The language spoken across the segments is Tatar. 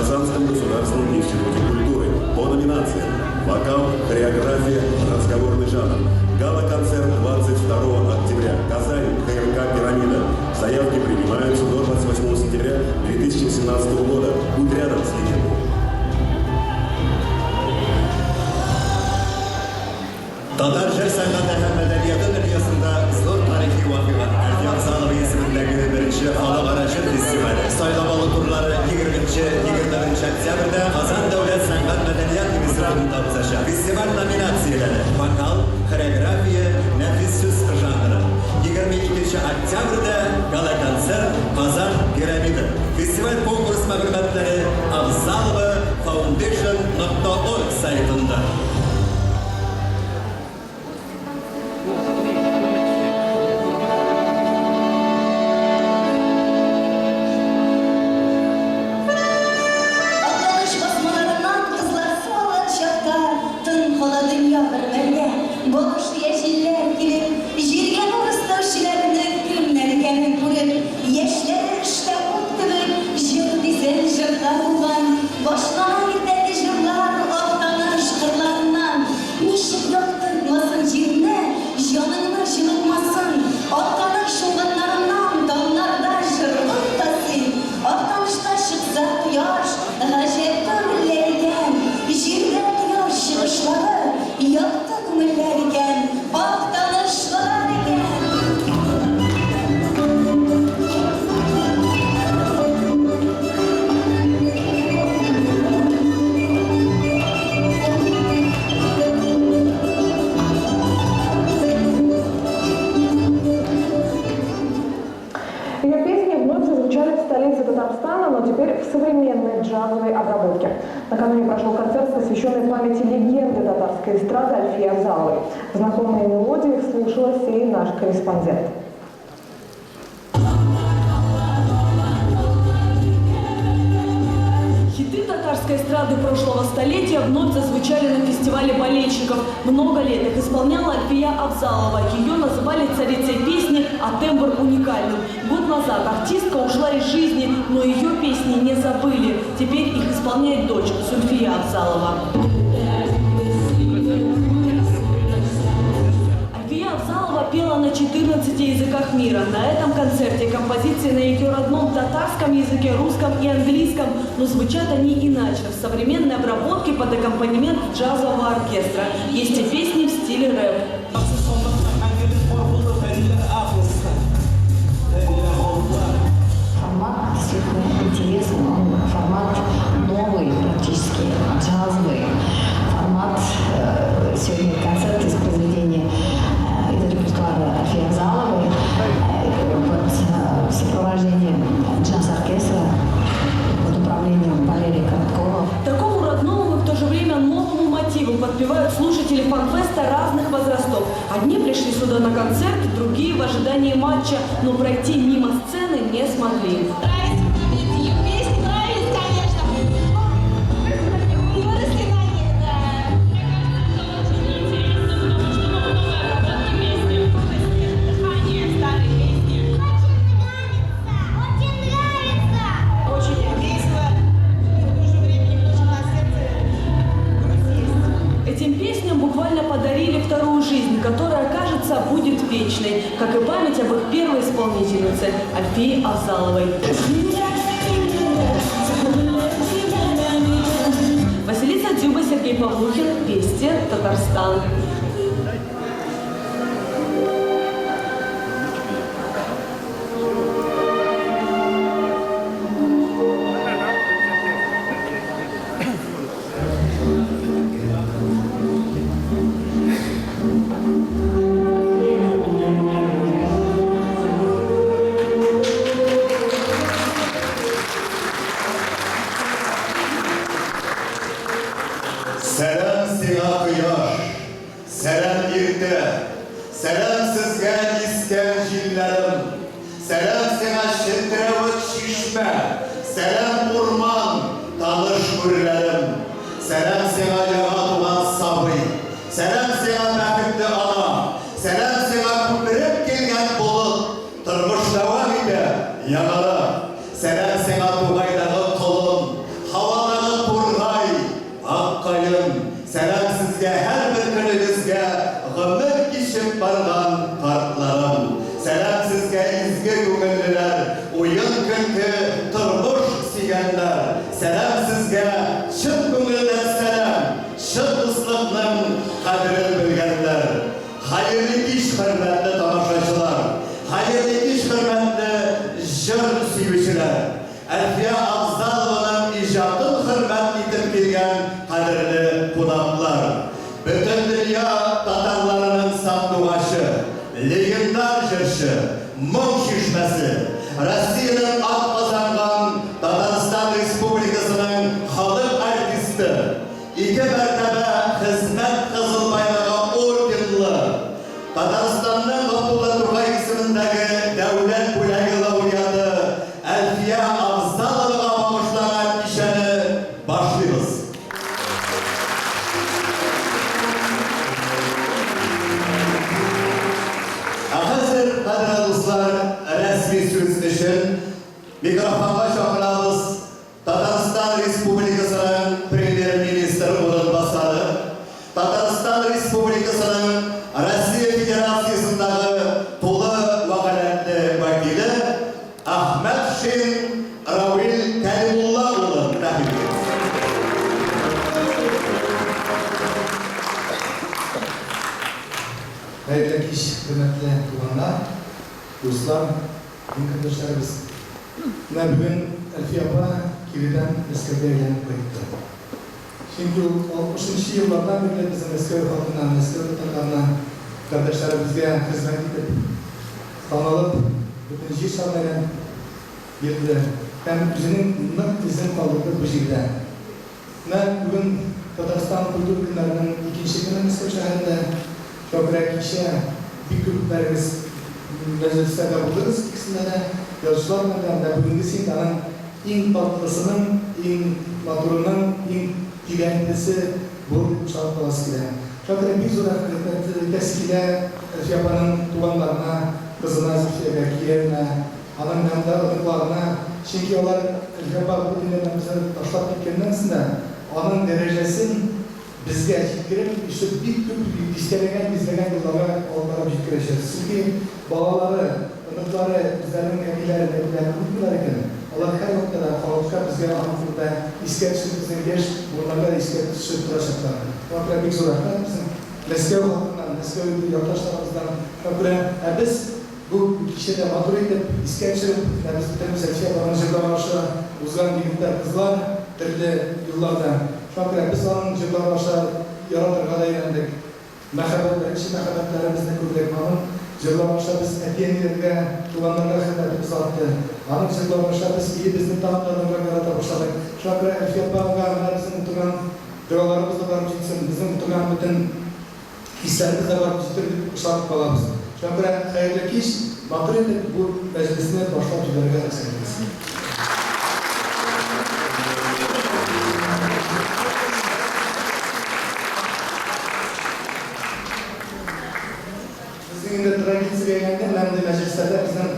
Казанском государственном институте культуры по номинациям «Вокал», «Хореография», «Разговорный жанр». Гала-концерт 22 октября. Казань, ХРК «Пирамида». Заявки принимаются до 28 сентября 2017 года. Будь рядом с легендой. Татар җыр сәнгате һәм мәдәнияте дөньясында зур тарихи вакыйга, Әлфия Абзалова исемендәге беренче халыкара җыр фестивале. Сайлап алу турлары 20-21 октябрьдә Казан дәүләт сәнгать-мәдәният институтында узачак. Фестиваль номинацияләре, вокал, хореография, нәфис сүз жанры. 22 октябрьдә гала-концерт Казан Пирамида. Фестиваль-конкурс мәгълүматлары Абзалова Foundation нокта орг сайтында. Актаныш басмаларыннан кызлар су алган чакта Тын кала дөнья бер мәлгә. Балыш ия җилләр килеп, Җиргә нур өстәүчеләрнең Кемнәр икәнен күреп, Яшьләре эштә ут кебек, Җыр дисәң җырда булган. Башлана иртәнге җырлар Актаныш кырларыннан. Ничек яктыртмасын җирне, Җаныңны җылытмасын. Актаныш чулпаннарыннан Таңнарда җыр от та син. Актанышта чыкса кояш, Гаҗәп күңелле икән. Җирдә кояш чыгышлары Якты күңелләр икән, Актанышлылар икән. Ее песни вновь зазвучали в столице Татарстана, но теперь в современной джазовой обработке. Накануне прошел концерт, посвященный памяти легенды татарской эстрады Альфии Абзаловой. В знакомые мелодии вслушалась и наш корреспондент. Хиты татарской эстрады прошлого столетия вновь зазвучали на фестивале болельщиков. Много лет их исполняла Альфия Абзалова. Ее называли царицей песни, а тембр уникальным. Год назад артистка ушла из жизни, но ее песни не забыли. Теперь их исполняет дочь Зульфия Абзалова. Альфия Абзалова пела на 14 языках мира. На этом концерте композиции на ее родном татарском языке, русском и английском, но звучат они иначе. В современной обработке под аккомпанемент джазового оркестра. Есть и песни в стиле рэп. Формат действительно интересный, он формат новый практически, джазовый. Формат сегодня концерт из произведения из репертуара Альфии Абзаловой под сопровождением джаз-оркестра под управлением Валерия Короткова. Такому родному и в то же время новому мотиву подпевают слушатели фанфеста разных возрастов. Одни пришли сюда на концерт, другие в ожидании матча, но пройти мимо сцены не смогли. Нравится мне ее песни, нравились, конечно. Выросли на них, да. Мне кажется, это очень интересно, потому что новые обработки песни, дыхание старой песни. Очень нравится! Очень нравится! Очень весело, и в то же время немножко на сердце грусть есть. Этим песням буквально подарили вторую жизнь, которая, кажется, будет вечной, как и память об их первой исполнительнице Альфии Абзаловой. Василиса Дзюба, Сергей Павлухин, Вести, Татарстан. Сәлам сиңа, кояш, сәлам иртә, Сәлам сезгә, искән җилләрем. Сәлам сиңа, челтерәвек чишмә, Сәлам, урман, таныш үрләрем. Сәлам сиңа, яңа туган сабый, Сәлам сиңа, бәхетле ана. Сәлам сиңа, күпереп килгән болыт, Тормыш дәвам итә, яңара. Сәлам сиңа, тугайдагы колын, Һавада. барган картларым. Сәлам сезгә, изге күңеллеләр, уен-көлке, тормыш сөйгәннәр. Сәлам сезгә, чын күңелдән сәлам, чын дуслыкның кадерен белгәннәр. Хәерле кич, хөрмәтле тамашачылар! Хәерле кич, хөрмәтле җыр сөючеләр! Әлфия Афзалованың иҗатын хөрмәт итеп килгән кадерле кунаклар! Бөтендөнья татарларының сандугачы, легендар җырчы, моң чишмәсе, Россиянең атказанган Татарстан Республикасының халык артисты, ике мәртәбә Хезмәт Кызыл Байрагы орденлы, Татарстанның Габдулла Тукай исемендәге Дәүләт бүләге лауреаты Әлфия Афзаловага багышланган кичәне башлыйбыз. Ә хәзер, кадерле дуслар, рәсми сүз өчен микрофонга чакырабыз Татарстан Республикасының Премьер-министр урынбасары, Татарстан Республикасының Россия Федерациясендагы тулы вәкаләтле вәкиле Әхмәтшин Равил Кәлимулла улын рәхим итегез. Хәерле кич, хөрмәтле туганнар, дуслар, дин кардәшләребез. Менә бүген Әлфия апа киредән Мәскәүгә әйләнеп кайтты. Чөнки ул 60 нчы еллардан бирле безнең Мәскәү халкына, Мәскәү татарларына, кардәшләребезгә хезмәт итеп, танылып, бөтен җир шарын әйләнеп йөрде һәм үзенең нык эзен калдырды бу җирдә. Менә бүген Татарстан культура көннәренең икенче көне Мәскәү шәһәрендә. Шуңа күрә кичә бик күпләрегез мәҗлесләрдә булдыгыз, икесендә дә, язучылар белән дә. Менә бүгенгесе инде аның иң татлысының, иң матурының, иң тирәнлесе булыр дип ышанып каласы килә. Шуңа күрә бик зур рәхмәт әйтәсе килә Әлфия апаның туганнарына, кызына Зөлфиягә, киявенә, Аның янында оныкларына, чөнки алар Әлфия апа бу дөньядан безне ташлап киткәннән соң да, аның дәрәҗәсен безгә җиткереп, еще бик күп дистәләгән, йөзләгән елларга алып барып җиткерәчәк. Чөнки балалары, оныклары үзләренең әниләрен, әбиләрен онытмыйлар икән, алар һәрвакытта да халыкка, безгә аның турында искә төшереп, безнең яшь буыннарга да искә төшереп торачаклар. Шуңа күрә бик зур рәхмәт безнең Мәскәү халкыннан, Мәскәү якташларыбыздан. Шуңа күрә, ә без, Бу кичәдә матур итеп, искә төшереп, менә без бөтенебез Әлфия апаның җырлары аша узган егетләр, кызлар төрле елларда. Шуңа күрә без аның җырлары аша яратырга да өйрәндек. Мәхәббәт, беренче мәхәббәтләребезне күрдек. Аның җырлары аша без әти-әниләргә, туганнарга хөрмәтебез артты. Аның җырлары аша без илебезне тагын да ныграк ярата башладык. Шуңа күрә Әлфия апага менә безнең утырган догаларыбыз да барып җитсен, безнең утырган бөтен Хисләребез дә барып җитер дип ышанып калабыз. Шуңа күрә хәерле кич, матур итеп бу мәҗлесне башлап җибәрергә рөхсәт итегез. Безнең инде традициягә әйләнде, менә мондый мәҗлесләрдә безнең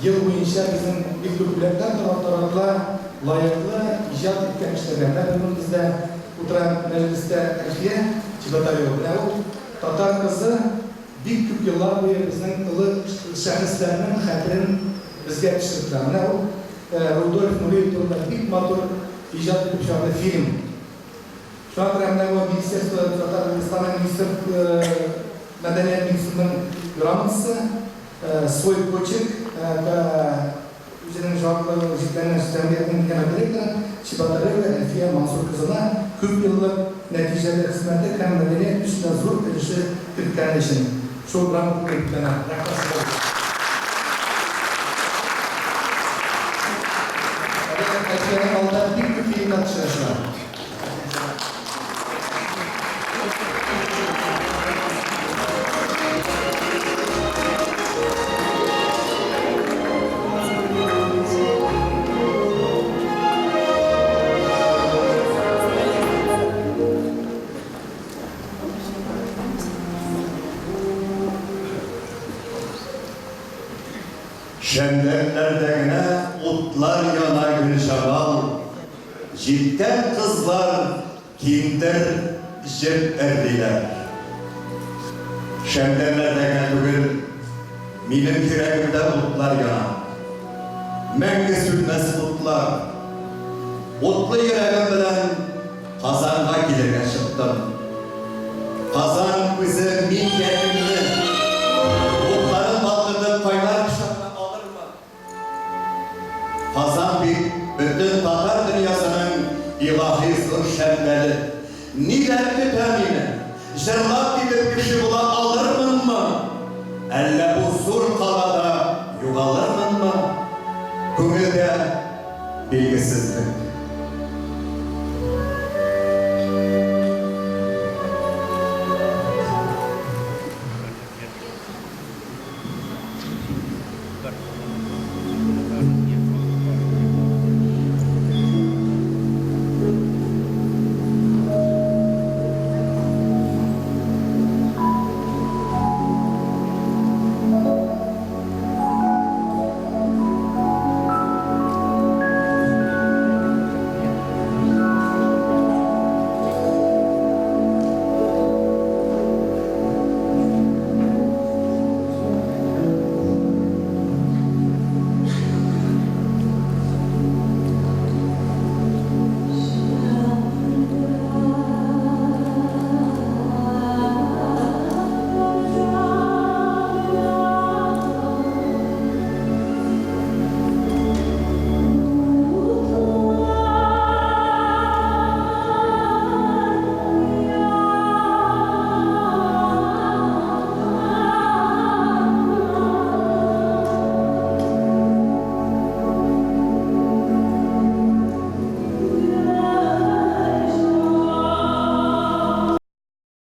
ел буенча безнең бик күп бүләкләр таратыла, лаеклы иҗат иткән кешеләргә. Менә бүген бездә Утыра мәҗлестә Әлфия Чеботарева. Менә ул татар кызы бик күп еллар буе безнең олы шәхесләрнең хәтерен безгә төшереп тора. Менә ул Рудольф Нуриев турында бик матур иҗат итеп чыгарды фильм. Шуңа күрә менә бу министерство Татарстанның министр мәдәният министрының грамотасы, свой почерк, Үзенең җаваплылыгы чикләнгән җәмгыятенең генераль директоры Чеботарева Әлфия Мансур кызына күпьеллык нәтиҗәле хезмәте һәм мәдәният үсешенә зур өлеше керткәне өчен шул грамота белән бүләкләнә. Рәхмәт сезгә! Әле Әлфиянең алда бик күп фильмнар төшерәсе бар. Шәмдәлләрдә генә утлар яна, Гөлҗамал. Җиткән кызлар киндер җеп эрлиләр. Шәмдәлләрдә генә түгел, минем йөрәгемдә утлар яна. Мәңге сүнмәс утлар. Утлы йөрәгем белән Казанга килергә чыктым. Казан үзе мин ятимне, утларын балкытып кайнар кочагына алырмы? Казан бит бөтен татар дөньясының илаһи зур шәмдәле. Ниләр көтә мине? Җырлап китеп кеше була алырмынмы? Әллә бу зур калада югалырмынмы? Күңелдә билгесезлек.